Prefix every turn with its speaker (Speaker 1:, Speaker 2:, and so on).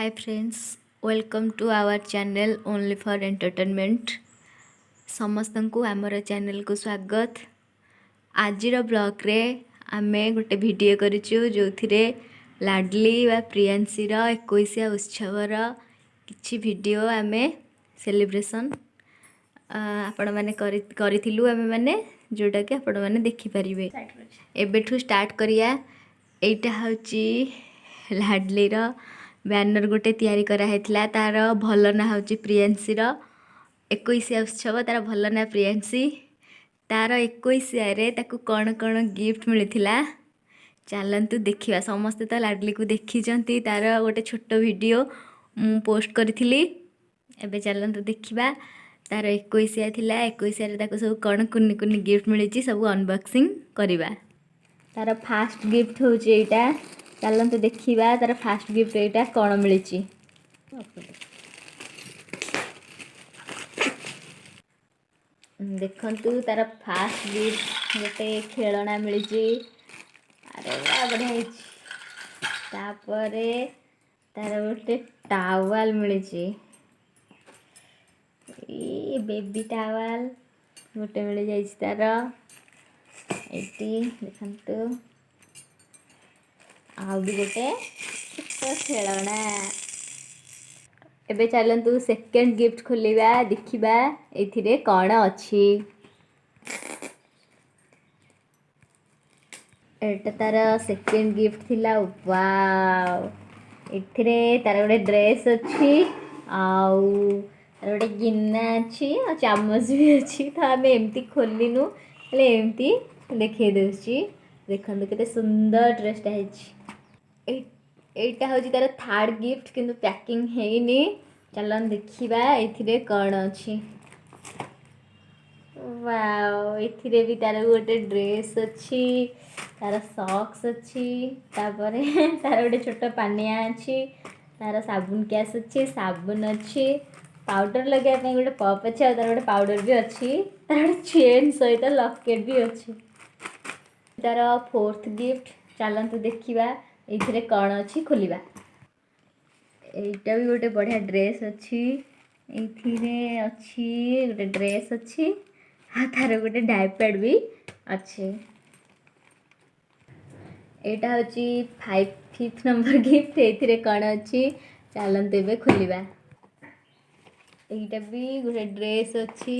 Speaker 1: Hi friends, welcome to our channel Only for Entertainment। ସମସ୍ତଙ୍କୁ ଆମର ଚ୍ୟାନେଲକୁ ସ୍ୱାଗତ। ଆଜିର ବ୍ଲଗ୍ରେ ଆମେ ଗୋଟେ ଭିଡ଼ିଓ କରିଛୁ, ଯେଉଁଥିରେ ଲାଡ଼ଲି ବା ପ୍ରିୟାଂଶୀର ଏକୋଇଶିଆ ଉତ୍ସବର କିଛି ଭିଡ଼ିଓ ଆମେ ସେଲିବ୍ରେସନ୍ ଆପଣମାନେ କରିଥିଲୁ ଆମେମାନେ, ଯେଉଁଟାକି ଆପଣମାନେ ଦେଖିପାରିବେ। ଏବେଠୁ ଷ୍ଟାର୍ଟ କରିବା। ଏଇଟା ହେଉଛି ଲାଡ଼ଲିର ବ୍ୟାନର ଗୋଟେ ତିଆରି କରାହେଇଥିଲା। ତାର ଭଲ ନାଁ ହେଉଛି ପ୍ରିୟାଂଶୀର ଏକୋଇଶିଆ ଉତ୍ସବ। ତାର ଭଲ ନାଁ ପ୍ରିୟାଂଶୀ। ତାର ଏକୋଇଶିଆରେ ତାକୁ କ'ଣ କ'ଣ ଗିଫ୍ଟ ମିଳିଥିଲା, ଚାଲନ୍ତୁ ଦେଖିବା। ସମସ୍ତେ ତ ଲାଡ଼ଲିକୁ ଦେଖିଛନ୍ତି, ତାର ଗୋଟେ ଛୋଟ ଭିଡ଼ିଓ ମୁଁ ପୋଷ୍ଟ କରିଥିଲି। ଏବେ ଚାଲନ୍ତୁ ଦେଖିବା, ତାର ଏକୋଇଶିଆ ଥିଲା, ଏକୋଇଶିଆରେ ତାକୁ ସବୁ କ'ଣ କୁନି କୁନି ଗିଫ୍ଟ ମିଳିଛି, ସବୁ ଅନବକ୍ସିଂ କରିବା। ତାର ଫାଷ୍ଟ ଗିଫ୍ଟ ହେଉଛି ଏଇଟା। ଚାଲନ୍ତୁ ଦେଖିବା, ତାର ଫାଷ୍ଟ ଗିଫ୍ଟ ଏଇଟା କ'ଣ ମିଳିଛି। ଦେଖନ୍ତୁ, ତାର ଫାଷ୍ଟ ଗିଫ୍ଟ ଗୋଟେ ଖେଳଣା ମିଳିଛି। ଆରେ ବା, ବଢ଼ିଆ ହେଇଛି। ତାପରେ ତାର ଗୋଟେ ଟାୱାଲ ମିଳିଛି। ଏଇ ବେବି ଟାୱାଲ ଗୋଟେ ମିଳିଯାଇଛି ତାର। ଏଇଠି ଦେଖନ୍ତୁ, ଆଉ ବି ଗୋଟେ ଛୋଟ ଖେଳଣା। ଏବେ ଚାଲନ୍ତୁ ସେକେଣ୍ଡ ଗିଫ୍ଟ ଖୋଲିବା, ଦେଖିବା ଏଥିରେ କ'ଣ ଅଛି। ଏଇଟା ତାର ସେକେଣ୍ଡ ଗିଫ୍ଟ ଥିଲା। ୱାଓ, ଏଥିରେ ତାର ଗୋଟେ ଡ୍ରେସ୍ ଅଛି, ଆଉ ତାର ଗୋଟେ ଗିନା ଅଛି, ଆଉ ଚାମଚ ବି ଅଛି। ତ ଆମେ ଏମିତି ଖୋଲିନୁ, ହେଲେ ଏମିତି ଦେଖେଇ ଦେଉଛି। ଦେଖନ୍ତୁ, କେତେ ସୁନ୍ଦର ଡ୍ରେସ୍ଟା ହେଇଛି। ଏଇଟା ହେଉଛି ତାର ଥାର୍ଡ଼ ଗିଫ୍ଟ, କିନ୍ତୁ ପ୍ୟାକିଂ ହେଇନି। ଚାଲନ୍ତୁ ଦେଖିବା ଏଥିରେ କ'ଣ ଅଛି। ୱାଓ, ଏଥିରେ ବି ତାର ଗୋଟେ ଡ୍ରେସ୍ ଅଛି, ତାର ସକ୍ସ ଅଛି, ତାପରେ ତାର ଗୋଟେ ଛୋଟ ପାନିଆ ଅଛି, ତାର ସାବୁନ କ୍ୟାସ୍ ଅଛି, ସାବୁନ ଅଛି, ପାଉଡ଼ର ଲଗାଇବା ପାଇଁ ଗୋଟେ ପପ୍ ଅଛି, ଆଉ ତାର ଗୋଟେ ପାଉଡ଼ର ବି ଅଛି। ତାର ଗୋଟେ ଚେନ୍ ସହିତ ଲକେଟ୍ ବି ଅଛି। ତାର ଫୋର୍ଥ ଗିଫ୍ଟ, ଚାଲନ୍ତୁ ଦେଖିବା ଏଇଥିରେ କ'ଣ ଅଛି, ଖୋଲିବା। ଏଇଟା ବି ଗୋଟେ ବଢ଼ିଆ ଡ୍ରେସ୍ ଅଛି। ଏଇଥିରେ ଅଛି ଗୋଟେ ଡ୍ରେସ୍ ଅଛି, ଆଉ ତାର ଗୋଟେ ଡାଇପର ବି ଅଛି। ଏଇଟା ହେଉଛି ଫିଫ୍ଥ ନମ୍ବର ଗିଫ୍ଟ। ଏଇଥିରେ କ'ଣ ଅଛି, ଚାଲନ୍ତୁ ଏବେ ଖୋଲିବା। ଏଇଟା ବି ଗୋଟେ ଡ୍ରେସ୍ ଅଛି।